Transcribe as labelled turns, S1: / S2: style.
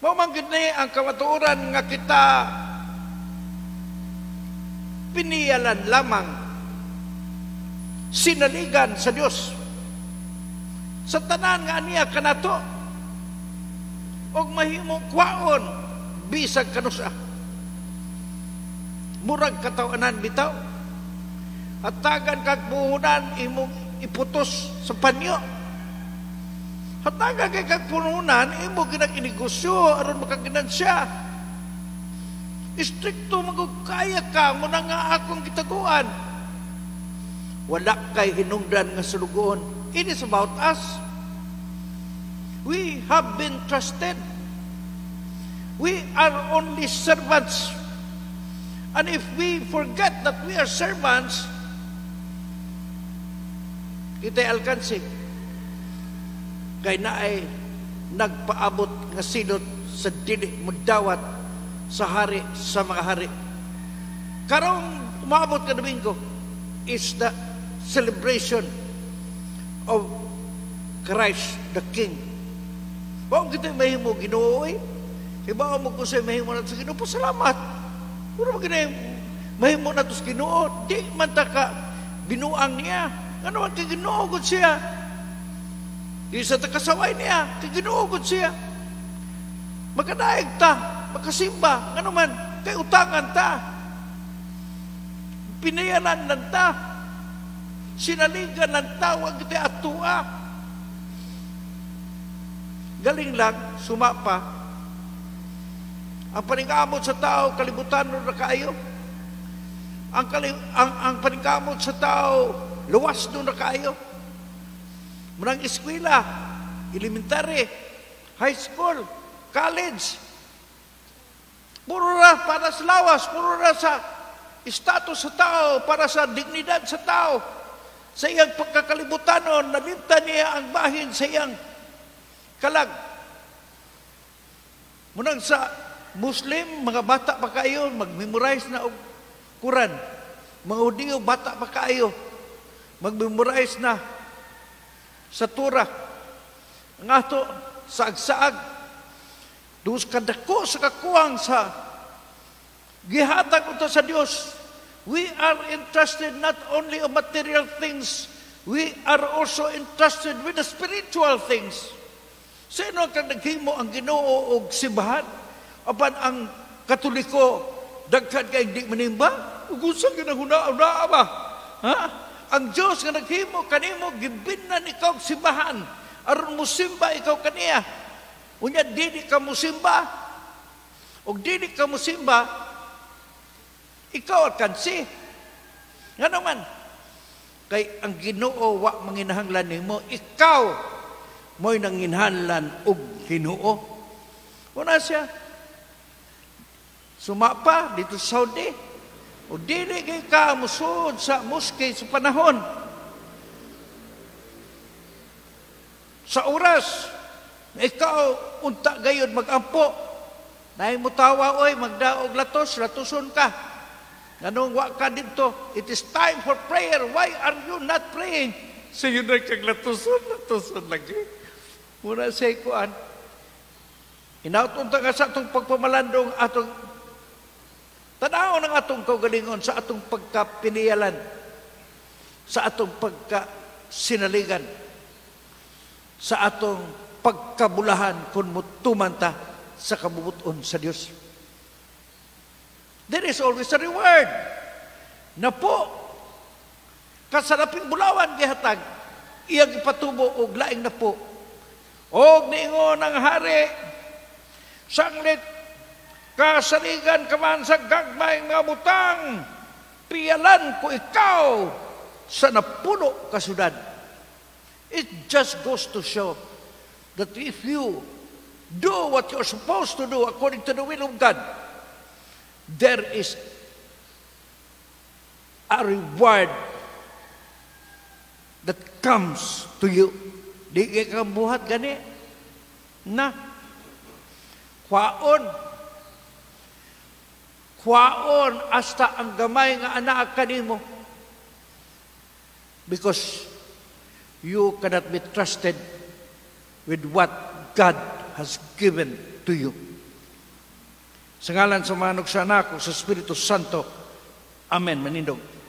S1: Mao man gid ni ang kamatuoran nga kita piniyalan lamang, sinaligan sa Dios sa tanan nga aniya kanato og mahimong kwaon bisag kanusa. Murag katawanan bitaw, hatagan kag puhunan, imong iputos sa panyo. Hatagan kay kag puhunan, imo ginang inegosyo aron makaginansya. Istrikto magukaya ka mo na nga akong gitaguan. Wala kay hinungdan nga sulugoon. It is about us. We have been trusted. We are only servants. And if we forget that we are servants, kita'y alkansi. Kay naay nagpaabot nga silot sa dili mudawat sa hari sa mga hari. Karong umabot ka Domingo is the celebration of Christ the King. Wa kita mahimo Ginoo eh. Iba mo kung sa mahimo nato sa Ginoo, pasalamat. Puro mo gina mahimo nato sa Ginoo, di man ta ka binuang niya. Ano man kay Ginoo gud siya. Di sa ta kasaway niya, kay Ginoo gud siya. Makadaig ta, makasimba, ano man, kay utangan ta. Pinayalan lang ta. Sinaligan lang ta, wag kita atua. Galing lang, sumapa. Ang paningkamot sa tao, kalibutan na kaayo. Ang paningkamot sa tao, luwas doon na kaayo. Murang eskwela, elementary, high school, college. Puro ra para sa lawas, puro ra sa status sa tao, para sa dignidad sa tao. Sa iyang pagkakalibutanon, nalimtan niya ang bahin sa iyang kalag. Munang sa Muslim, mga bata pa kayo, mag-memorize na og Quran. Mga Hudiyo, bata pa kayo, mag-memorize na sa Torah. Ang ato, saag-saag, doon kadako sa kakuwang sa gihatag unta sa Dios. We are entrusted not only of material things, we are also entrusted with the spiritual things. Sino kang naghimo ang Ginoo og simbahan? Apan ang Katoliko daghan kay di manimba? Ug unsa ginahuna-una ba? Ha? Ang Dios nga naghimo kanimo, gibinan ikaw og simbahan aron mosimba ikaw kaniya. Unya dili ka mosimba, og dili ka mosimba, ikaw alkansi. Nga naman, kay ang Ginoo wa manginahanglan nimo, ikaw mo'y nanginahanglan og Ginoo. Una siya, sumapa dito sa Saudi, o dili kay ka musud sa mosque sa panahon, sa oras, ikaw unta gayod magampo. Nay mo tawa oy, magdaog latos, latuson ka. Nganong wa ka didto? It is time for prayer. Why are you not praying? Sige na kag latuson, latuson lagi. Muna siya kuan. Hinaut unta nga sa atong pagpamalandong, atong tanaw ng atong kaugalingon sa atong pagkapiniyalan, sa atong pagkasinaligan, sa atong pagkabulahan kung mutuman ta sa kabubuton sa Dios. There is always a reward. Na po, kasalaping bulawan gihatag, iyang ipatubo og laing napo. Og niingon ang hari, "Sanglit kasaligan ka man sa gagmay nga butang, piyalan ko ikaw sa napuno ka syudad." It just goes to show that if you do what you're supposed to do according to the will of God, there is a reward that comes to you. Di kay kang buhat gani na kwaon. Kwaon hasta ang gamay nga anak kanimo. Because you cannot be trusted with what God has given to you. Sa ngalan sa Amahan, sa Anak, sa Espiritu Santo. Amen. Manindog.